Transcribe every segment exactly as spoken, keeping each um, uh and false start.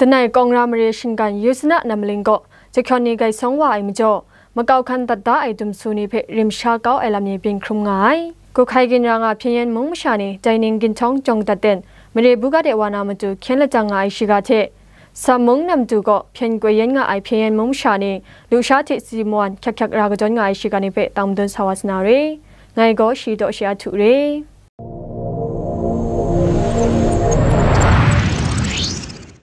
Danai kawng ra mare shinggan Yusana Namling gaw jahkyawn ni gai sawng wa ai majaw, makau hkan dat da ai dumsu ni hpe rim sha kau ai lam ni byin hkrum nga ai. Guhkai ginra nga Hpyen Yen mung masha ni dai ning ginhtawng jawng dat ten, mare buga de wa na matu hkyen lajang nga ai shiga hte, Sam mung namtu gaw hpyen koi yen nga ai Hpyen Yen mung masha ni lusha hte si mawan hkyak hkyak ra kadawn nga ai shiga ni hpe tang madun sa wa sa na re. Ngai gaw shi daw shi a htu re.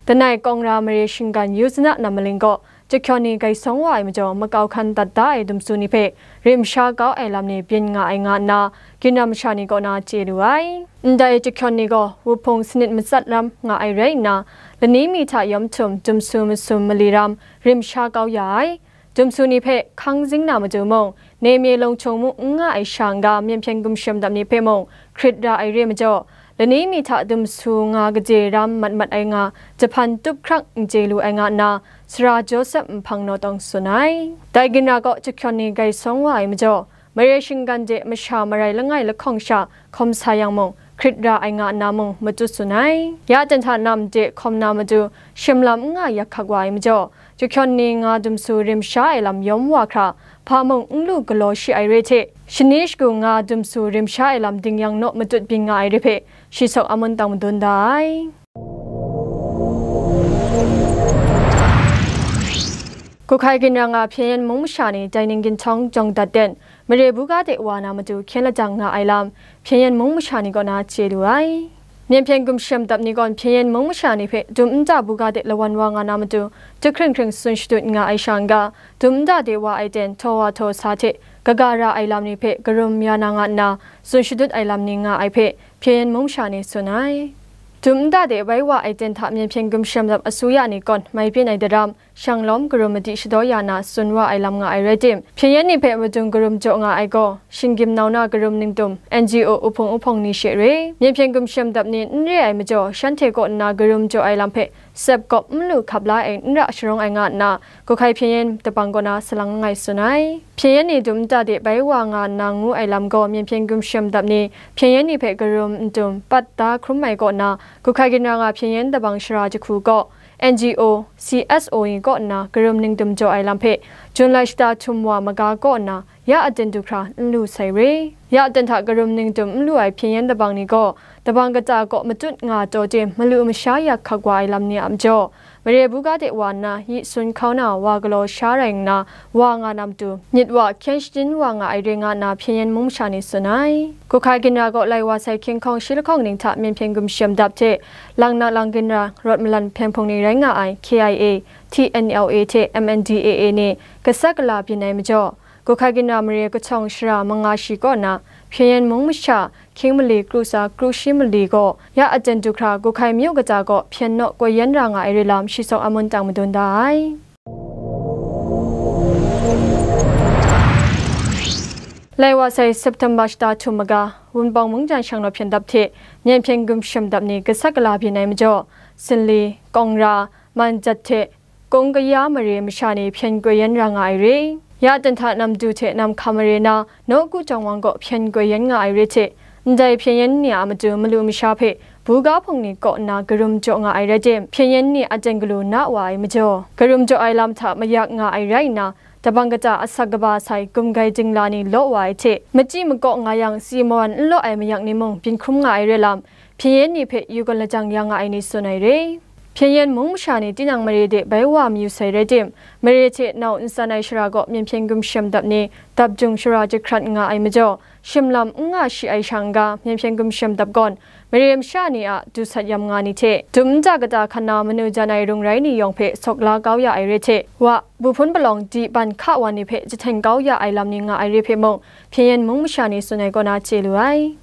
Danai kawng ra mare shinggan Yusana Namling gaw jahkyawn ni gai sawng wa ai majaw, makau hkan dat da ai dumsu ni hpe rim sha kau ai lam ni byin nga ai nga nna, ginra masha ni kaw na chye lu ai. Ndai jahkyawn ni gaw wuhpung sanit matsat ram nga ai rai nna, lani mi hta yawm htum dumsu masum mali ram rim sha kau ya ai. Dumsu ni hpe hkang zing na matu mung, nemye long htung mu n nga ai sha n-ga, myen hpyen gumshem dap ni hpe mung hkrit ra ai re majaw, lani mi hta dumsu nga kaje ram mat mat ai nga, jahpan tup hkrang n chye lu ai nga nna, Sara Josep Nhpang Naw Tawng tsun ai. Dai ginra gaw jahkyawn ni gai sawng wa ai majaw, mare shinggan de masha marai langai lahkawng sha hkawm sa yang mung, hkrit ra ai nga nna mung matut tsun ai. Ya ten hta nam de hkawm na matu shim lam n nga yak hkak wa ai majaw, jahkyawn ni nga dumsu rim sha ai lam yawm wa hkra, hpa mung n lu galaw shi ai re hte, shani shagu nga dumsu rim sha ai lam ding yang naw matut byin nga ai re hpe, shi sawk a mun tang madun da ai. Guhkai ginra nga Hpyen Yen mung masha ni dai ning ginhtawng jawng dat ten, mare buga de wa na matu hkyen lajang nga ai lam, Hpyen Yen mung masha ni kaw na chye lu ai. Myen hpyen gumshem dap ni gawn Hpyen Yen mung masha ni hpe dum nta buga de lawan wa nga na matu, jahkring hkring tsun shadut nga ai sha n-ga, dum nta de wa ai ten htaw wa htaw sa hte kaga ra ai lam ni hpe karum ya na nga nna, tsun shadut ai lam ni nga ai hpe Hpyen Yen mung masha ni tsun ai. Dum nta de bai wa ai ten hta myen hpyen gumshem dap asuya ni kawn mai byin ai daram, shanglawm karum madi shadaw ya na tsun wa ai lam nga ai rai tim, Hpyen Yen ni hpe madung karum jaw nga ai gaw, shinggyim nau na karum ningtum, N G O uhpung uhpawng ni she re, myen hpyen gumshem dap ni n re ai majaw, shanhte kaw nna karum jaw ai lam hpe sep kawp n lu hkap la ai n ra sharawng ai nga nna, Guhkai Hpyen Yen dabang kaw na salang langai tsun ai. Hpyen Yen ni dum nta de bai wa nga nna ngu ai lam gaw, myen hpyen gumshem dap ni Hpyen Yen ni hpe karum n tum, pat da hkrum ai kaw na, Guhkai ginra nga Hpyen Yen dabang shara jahku gaw, N G O, C S O ni kaw nna karum ningdum jaw ai lam hpe, Jun lai shata htum wa maga kaw nna ya aten du hkra n lu sai re. Ya aten hta karum ningdum n lu ai Hpyen Yen dabang ni gaw, dabang kata kaw matut nga taw tim, malu masha yak hkak wa ai lam ni a majaw, mare buga de wa nna yi sun hkau na wa galaw sha rai nna, wa nga na matu, myit wa hkyen shajin wa nga ai re nga nna Hpyen Yen mung masha ni tsun ai. Guhkai ginra gaw lai wa sai hkying hkawng shi lahkawng ning hta myen hpyen gumshem dap hte, lang na lang ginra rawt malan hpyen hpung ni rai nga ai K I A, T N L A hte M N D A A ni gasat gala byin ai majaw, Guhkai ginra mare kachawng shara manga shi kaw na, Hpyen Yen mung masha, hkying mali kru tsa kru shi mali gaw, ya aten du hkra Guhkai myu kata kaw hpyen naw koi yen ra nga ai re lam shi sawk a mun tang madun da ai. Lai wa sai September shata htum maga, Wunpawng mungdan shanglawt hpyen dap hte myen hpyen gumshem dap ni gasat gala byin ai majaw, Sinli, Kawngra, Manjat hte Kung kaya mare masha ni hpyen koi yen ra nga ai re. Ya ten hta namdu hte namhka mare na, nawku jawng wang gaw hpyen koi yen nga ai re hte, ndai hpyen yen ni a matu malu masha hpe buga hpung ni kaw nna karum jaw nga ai rai tim, hpyen yen ni aten galu na wa ai majaw, karum jaw ai lam hta mayak nga ai rai nna, dabang kata asak kaba sai gumgai dingla ni law wa ai hte, machyi makaw nga yang si mawan n law ai mayak ni mung byin hkrum nga ai re lam, hpyen yen ni hpe yu gaw lajang ya nga ai ni tsun ai re. Hpyen yen mung masha ni tinang mare de bai wa mayu sai rai tim, mare hte nau n san ai shara gaw myen hpyen gumshem dap ni dap jung shara jahkrat nga ai majaw, shim lam n nga shi ai sha n-ga, myen hpyen gumshem dap gawn, mare masha ni a du sat yam nga ni hte, dum nta kata hkan na manu jan ai rung rai ni yawng hpe sawk la kau ya ai re hte, wa, bu hpun palawng di ban hka wa ni hpe jahten kau ya ai lam ni nga ai re hpe mung, hpyen yen mung masha ni tsun ai kaw na chye lu ai.